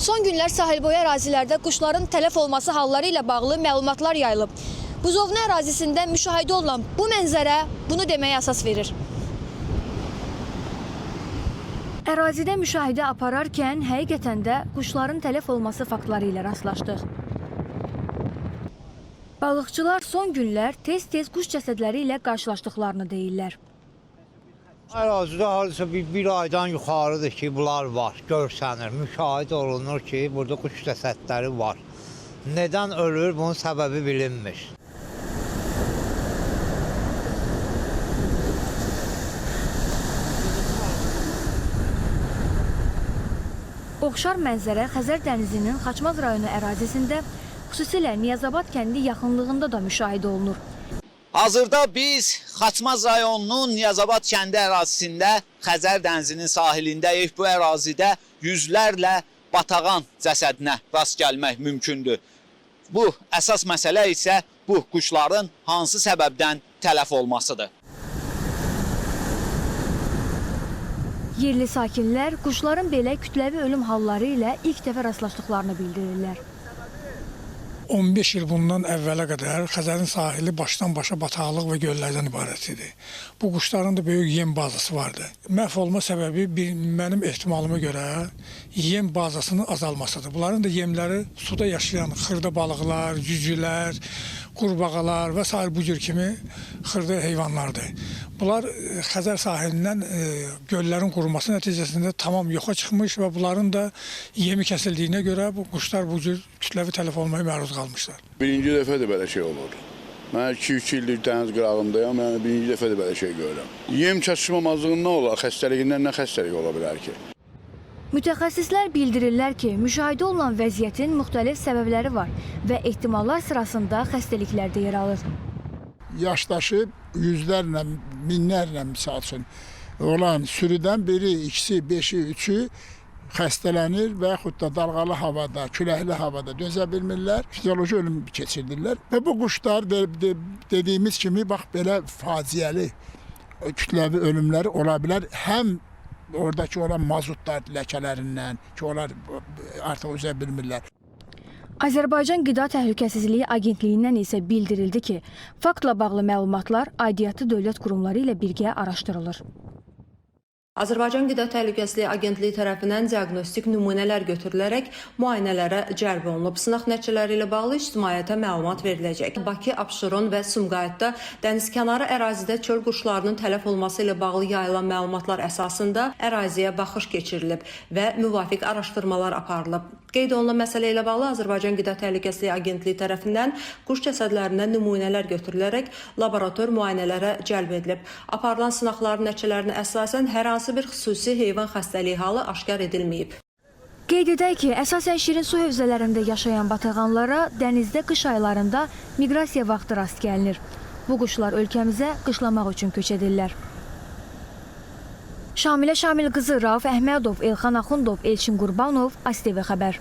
Son günlər sahilboyu ərazilərdə quşların tələf olması halları ilə bağlı məlumatlar yayılıb. Buzovna ərazisində müşahidə olunan bu mənzərə bunu deməyə əsas verir. Ərazidə müşahidə apararkən həqiqətən də quşların tələf olması faktları ilə rastlaşdıq. Balıqçılar son günlər tez-tez quş cəsədləri ilə qarşılaşdıqlarını deyirlər. Ərazidə hardasa bir aydan yuxarıdır ki, bunlar var, görsənir, müşahidə olunur ki, burada quş cəsədləri var. Nədən ölür, bunun səbəbi bilinmir. Oxşar mənzərə Xəzər dənizinin Xaçmaz rayonu ərazisində, xüsusilə Niyazabad kəndi yaxınlığında da müşahidə olunur. Hazırda biz Xaçmaz rayonunun Niyazabad kəndi ərazisində Xəzər dənizinin sahilindəyik. Bu ərazidə yüzlərlə batağan cəsədinə rast gəlmək mümkündür. Bu əsas məsələ isə bu quşların hansı səbəbdən tələf olmasıdır. Yerli sakinlər quşların belə kütləvi ölüm halları ilə ilk dəfə rastlaşdıqlarını bildirirlər. 15 il bundan əvvələ qədər Xəzərin sahili başdan başa bataqlıq və göllərdən ibarət idi. Bu quşların da böyük yem bazası vardı. Məhv olma səbəbi mənim ehtimalıma görə yem bazasının azalmasıdır. Bunların da yemləri suda yaşayan xırda balıqlar, cücülər, qurbağalar və sair bu cür kimi xırda heyvanlardır. Bunlar Xəzər sahilindən göllərin quruması nəticəsində tamam yoxa çıxmış və bunların da yemi kəsildiyinə görə bu quşlar bu cür kütləvi tələf olmaya məruz qalmışlar. Birinci dəfədir belə şey olur. Mən 2-3 ildir dəniz qırağındayam, yəni birinci dəfədir belə şey görürəm. Yem çatışmamazlığından olar, xəstəliyindən nə xəstəlik ola bilər ki? Mütəxəssislər bildirirlər ki, müşahidə olunan vəziyyətin müxtəlif səbəbləri var və ehtimallar sırasında xəstəliklər də yer alır. Yaşdaşı yüzlərlə, minlərlə misal üçün olan sürüdən biri, ikisi, beşi, üçü xəstələnir və yaxud da dalğalı havada, küləkli havada dözə bilmirlər, fizioloji ölüm keçirdirlər. Və bu quşlar dediyimiz kimi bax belə faciəli kütləvi ölümləri ola bilər. Həm oradakı olan mazutlar ləkələrindən ki, onlar artıq üzə bilmirlər. Azərbaycan Qida Təhlükəsizliyi Agentliyindən isə bildirildi ki, faktla bağlı məlumatlar aidiyyatı dövlət qurumları ilə birgə araşdırılır. Azərbaycan Qida Təhlükəsizliyi Agentliyi tərəfindən diaqnostik nümunələr götürülərək müayinələrə cəlb olunub. Sınaq nəticələri ilə bağlı ictimaiyyətə məlumat veriləcək. Bakı, Abşeron və Sumqayıtda dənizkənarı ərazidə çöl quşlarının tələf olması ilə bağlı yayılan məlumatlar əsasında əraziyə baxış keçirilib və müvafiq araşdırmalar aparılıb. Qeyd olunan məsələ ilə bağlı Azərbaycan Qida Təhlükəsizliyi Agentliyi tərəfindən quş cəsədlərindən nümunələr götürülərək laborator müayinələrə cəlb edilib. Aparılan sınaqların nəticələrinə əsasən hər hansı bir xüsusi heyvan xəstəliyi halı aşkar edilməyib. Qeyd edək ki, əsasən şirin su hövzələrində yaşayan batağanlara dənizdə qış aylarında miqrasiya vaxtı rast gəlinir. Bu quşlar ölkəmizə qışlamaq üçün köç edirlər. Şamilə Şamil qızı, Rauf Əhmədov, Elxan Axundov, Elçin Qurbanov, ASTV xəbər.